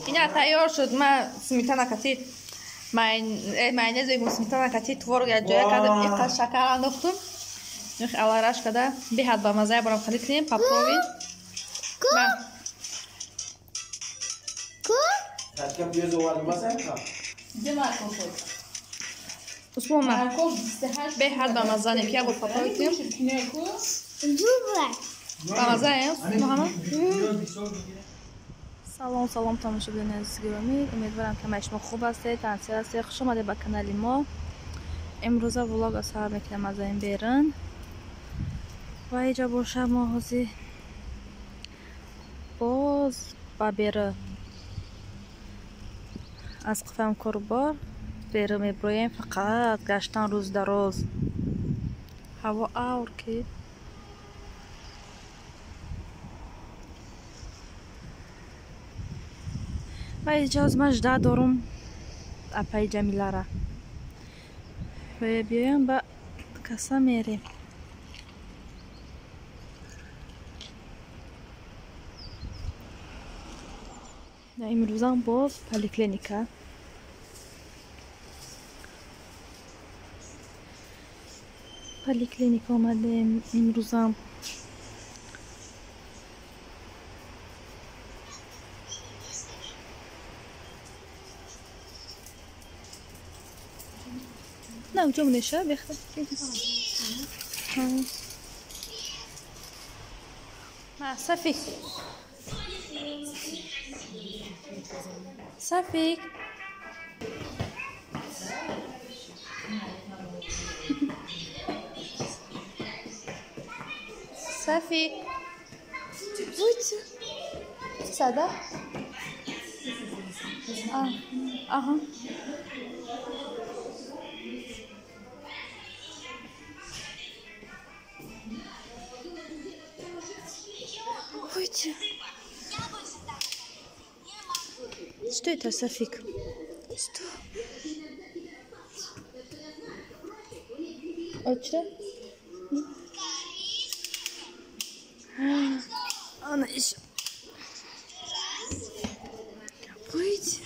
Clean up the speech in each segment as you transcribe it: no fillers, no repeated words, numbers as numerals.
Ина тайёр шуд. Ман сметана кати майонез мегум, сметана кати творог як ҷоя кардам, иққад шакар андохтум. Алараш када беҳад ба мазза борам халид кунем, попробуем. Усмон, беҳад ба мазза не, як бор попробуй кунем. Ба мазза е, Муҳаммад? Салом, салом, тамошобинони азиз гиромӣ. Умедворам, ки ҳамаи шумо хуб ҳастед, тансиҳат ҳастед. Хуш омадед ба канали мо. Имрӯза влога сар мекунем аз ин берун. Ва иҷа боша мо ҳозир боз ба беру аз қифам корубор беру меброем, фақат гаштан рӯз дароз. Ҳаво авр ки ва иҷоз ман жда дорум апаи Ҷамилара. Ва биёям ба каса мерем. Имрӯзам боз поликлиника. Поликлиника омадем имрӯзам. На, уҷо монеша бехта. Сафик. Сафик. Сафик. Будь. Сада? Ага. Выйти. Что это, Софик? Что? Отче? Она еще. Выйти.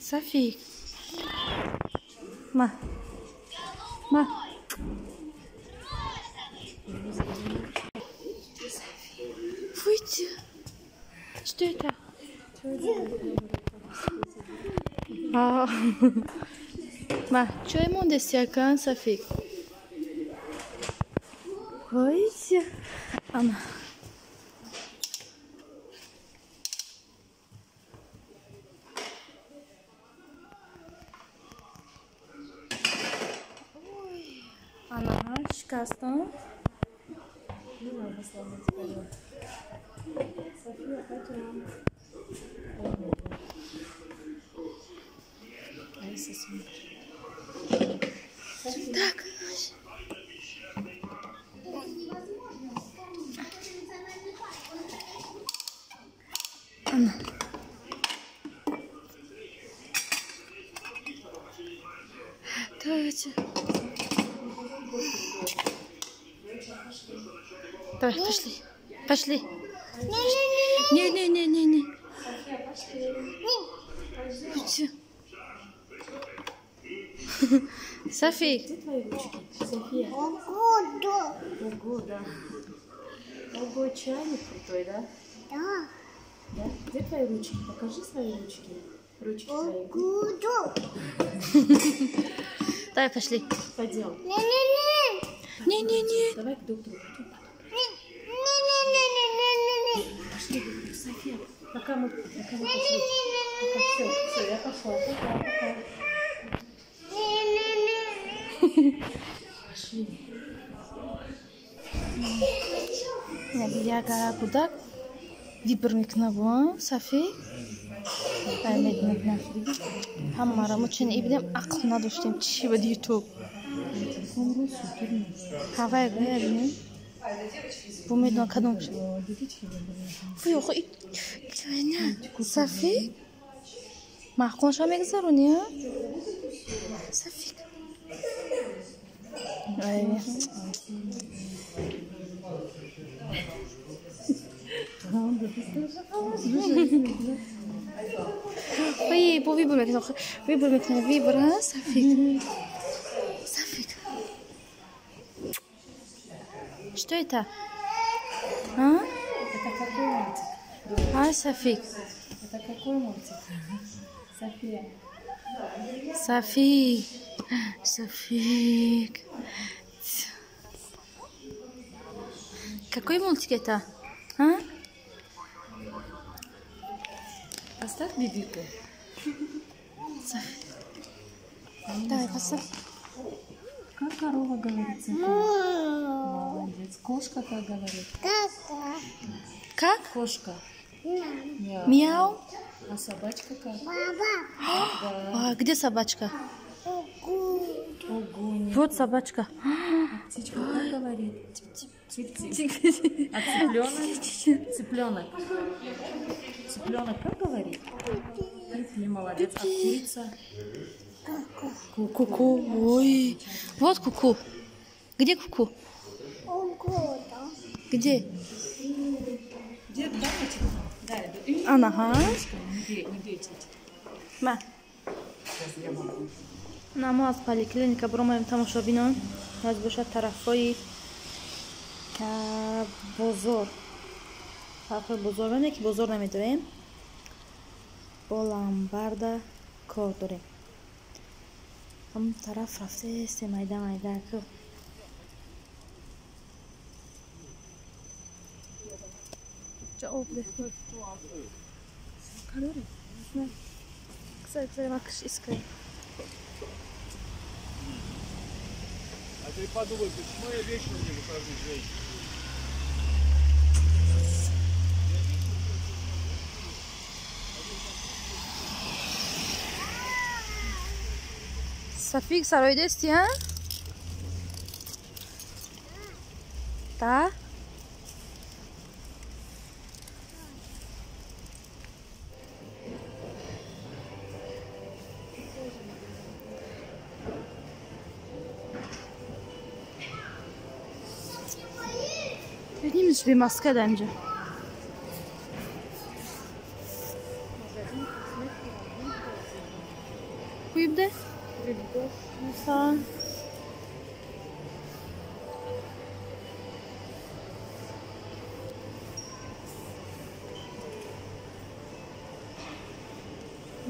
Софик. Ма. Ма. Выйти. Что это? Ма, что ему десякан, Софик? Выйти. Она. Ой, она шикастан. София, пойдем. Алиса смотрит. Так. Анна. Давайте. Давай, пошли. Пошли. Не-не-не-не-не. Софи. Где твои ручки? София. Ого, да. Ого, да. Ого, чайник крутой, да? Да. Да? Где твои ручки? Покажи свои ручки. Ручки твои. Ого, да. Давай, пошли. Пойдем. Не-не-не. Не-не-не. Давай к доктору пойдем. Не-не-не-не-не-не. Пошли, София. Пока мы пошли. Пока, все, все, я пошла. Пока, пока. Пошли. Яга кудак вибр мекунаву, Софи? Ай мекунав. Ҳамаро мо чун ибидем ақл надоштем. Чӣ буд ютуб? Ҳавай гӯябинем. Бу медонам кадом. Фуй, охо, Софи? Маъқулша мегузаронӣ, а? Софик. Ай. Ой, бо выбор мекунад, выбор мекунад, выбор, а, Сафик? Сафик. Что это? А? Это какой мультик? А, Сафик? Это какой мультик? София. Софи. Софик. Какой мультик это? А? Поставь бибику. Давай, поставь. Как корова говорит? Молодец. Кошка как говорит? Как? Кошка. Мяу. Мяу. А собачка как? А, где собачка? Ого. Вот собачка. А птичка как говорит? Тип-тип. А цыпленок? Цыпленок. Цыпленок как говорит? Пи-пи, молодец. А курица? Ку-ку. Ой. Вот ку-ку. Где ку-ку? Где? Где? Ага. Ма. На мо аз поликлиника баромадем тамошобинон. Аз бошад тарафҳои бозор. Тарафҳои бозор не ки бозор намедорем. Бо ламбарда кор дорем. Ҳамон тараф рафтаестем майда майда ку. Об А ты подумай, почему я вечно не выхожу с женщиной? Сафик, сароидести, а? Да? Бинем бе маска дар инҷо. Куибде?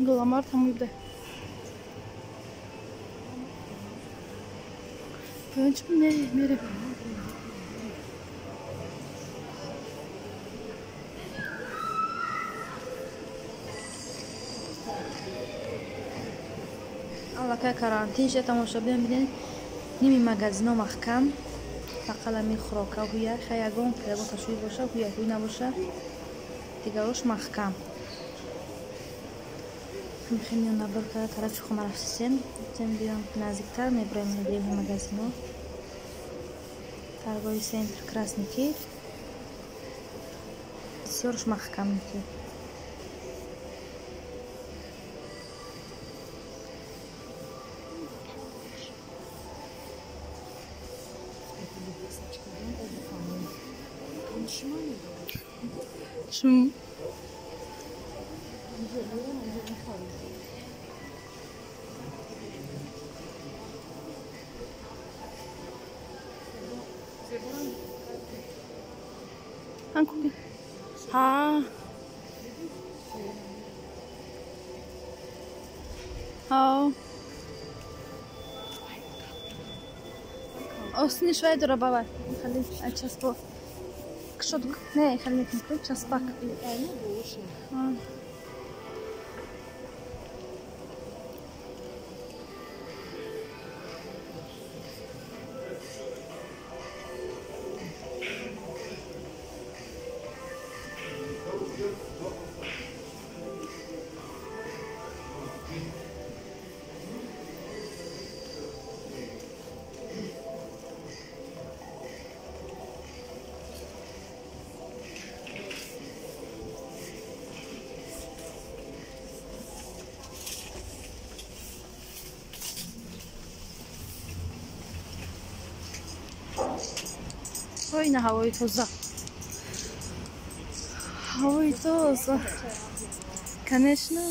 Голамар там уибде. Не, мерем. Аллакай карантин шуда тамошобинон бинед, ними магазино маҳкам, фақат ҳамин хӯрока ҳуя, хай ягон ягон ташвиш боша, ҳуя ҳуй набоша, дигарош маҳкам. Мехоҳем миён набор карда тарафи хона рафтем, гуфтем биём наздиктар, меброем деми магазино. Торговый центр Красный Кит. Бисёрш маҳкам ки. Шум. 한국에. 아. 아. Осни швайдора баба. Хали, а часпо. Шо не, хали не часпак. Ой, на ҳавои тоза. Ҳавои тоза. Конечно.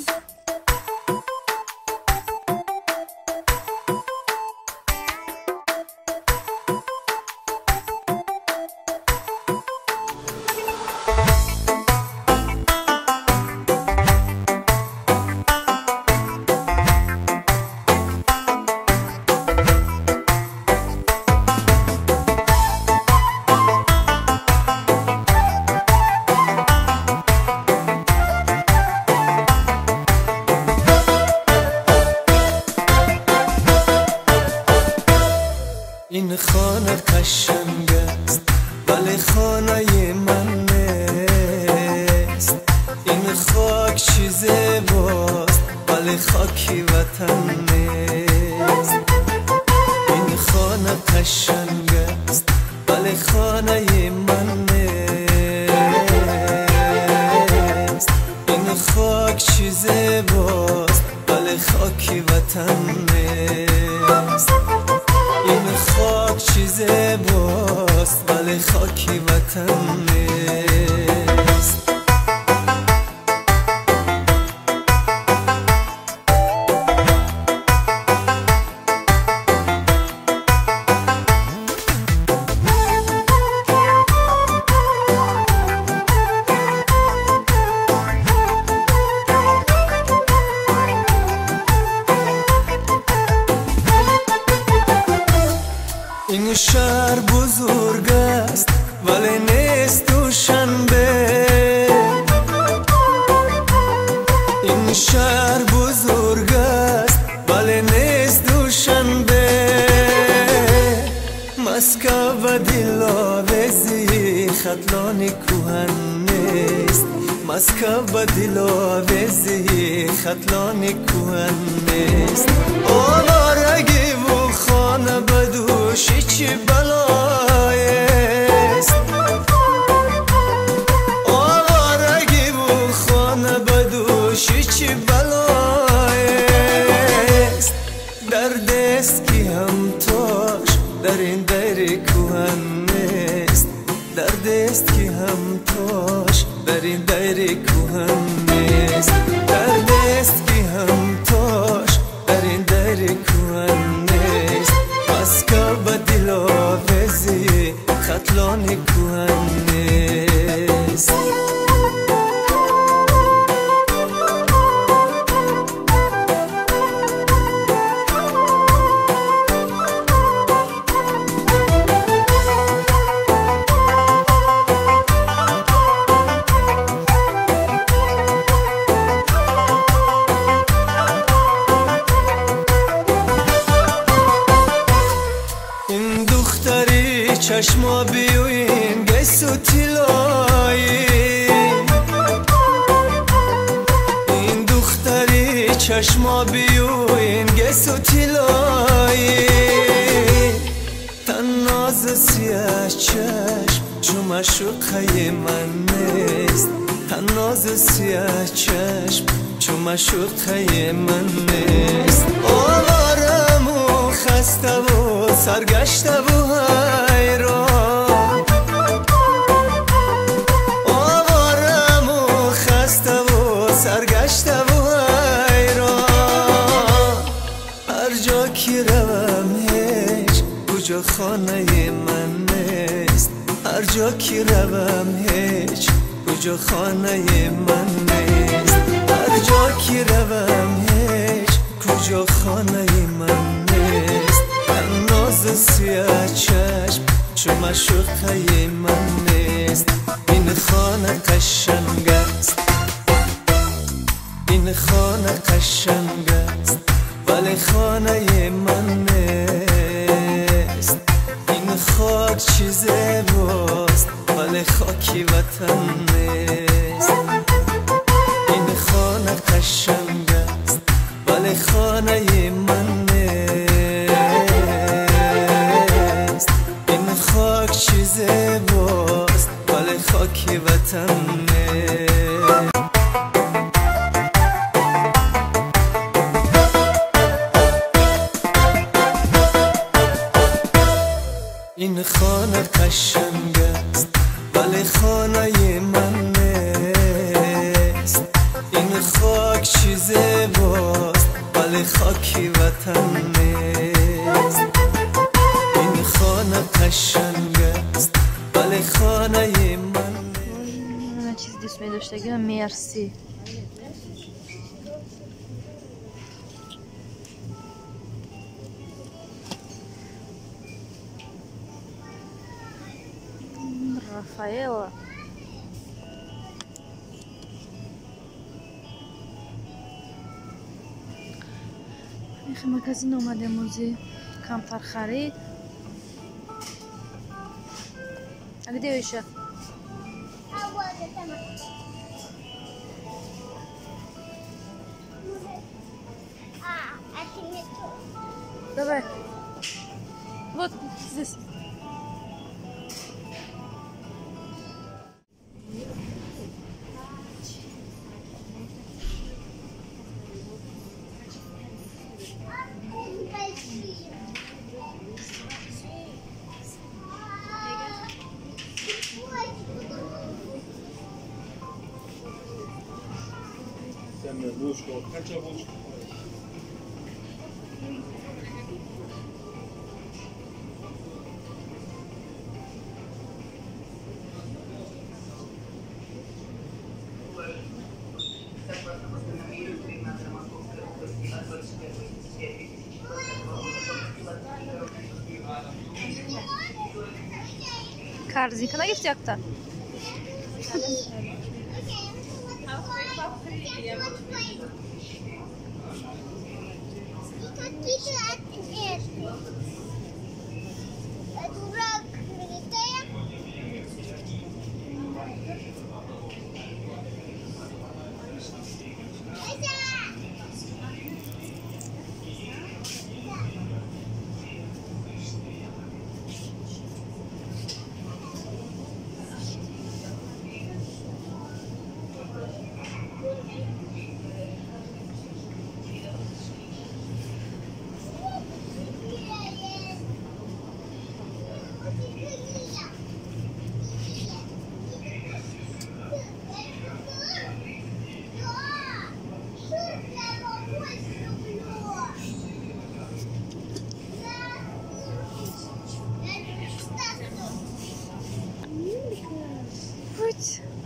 این خانه قشنگ است ولی خانه من نیست. این خاک چیز زیباست ولی خاکی وطن نیست. این خانه قشنگ است ولی خانه من نیست. این خاک چیز زیباست ولی خاکی وطن نیست. این خاک چیز زیباست ولی خاکی وطن نیست. این شهر بزرگ است ولی نیست دوشنبه. این شهر بزرگ است ولی نیست دوشنبه. مسکو و دلاویزی ختلان کهن نیست. مسکو و دلاویزی ختلان کهن نیست. آوارگی و خانه بدوشی چی بلایست. آوارگی و خانه بدوشی چی بلایست. درد است که همتاش در این دیر کهن نیست. درد است که همتاش در این دیر کهن نیست. درد است که همتاش در این دیر کهن نیست. مسکو و دلاویزی ختلان کهن نیست. چشما بیوین گیسو طلایی. این دختری چشما بیوین گیسو طلایی. تناز سیاه چشم چو معشوقه من نیست. تناز سیاه چشم چو معشوقه من نیست. آوارم و خسته و سرگشته و حیران. آوارم و خسته و سرگشته و حیران. هر جا که روم هیچ کجا خانه من نیست. هر جا که روم هیچ کجا خانه من نیست. هر جا که روم هیچ کجا خانه من نیست. ناز سیاه چشم چو معشوقه من نیست. این خانه قشنگ است. این خانه قشنگ است ولی خانه من نیست. این خاک چیز زیباست ولی خاکی وطن نیست. این خانه قشنگ است ولی خانه من نیست. این خاک چیز زیباست ولی خاکی وطن نیست. این خانه قشنگ است ولی خانه من نیست. хоки ватан нест. Ин хона қашанг аст, вале хонаи ман нест. Чиз дӯст медоштагиам мерси. Рафаэла. Мехи магазин омадем, ози камтар харид. А где еще? Давай. Вот здесь. Корзинка нагифти якта.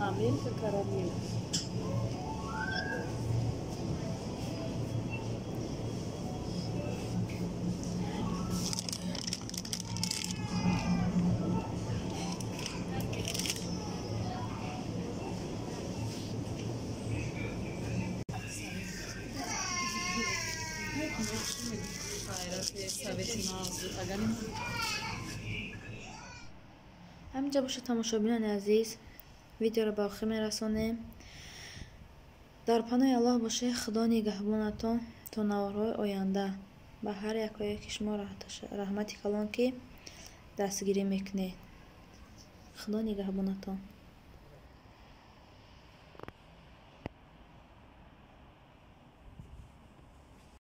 Амелька карамель. Ҳаминҷа бошад, тамошобинони азиз, видеоро ба охир мерасонем. Дар паноҳи Аллоҳ бошед, Худо нигаҳбонатон то наворҳои оянда. Ба ҳар якояки шумо раҳмати калон, ки дастгирӣ мекунед. Худо нигаҳбонатон.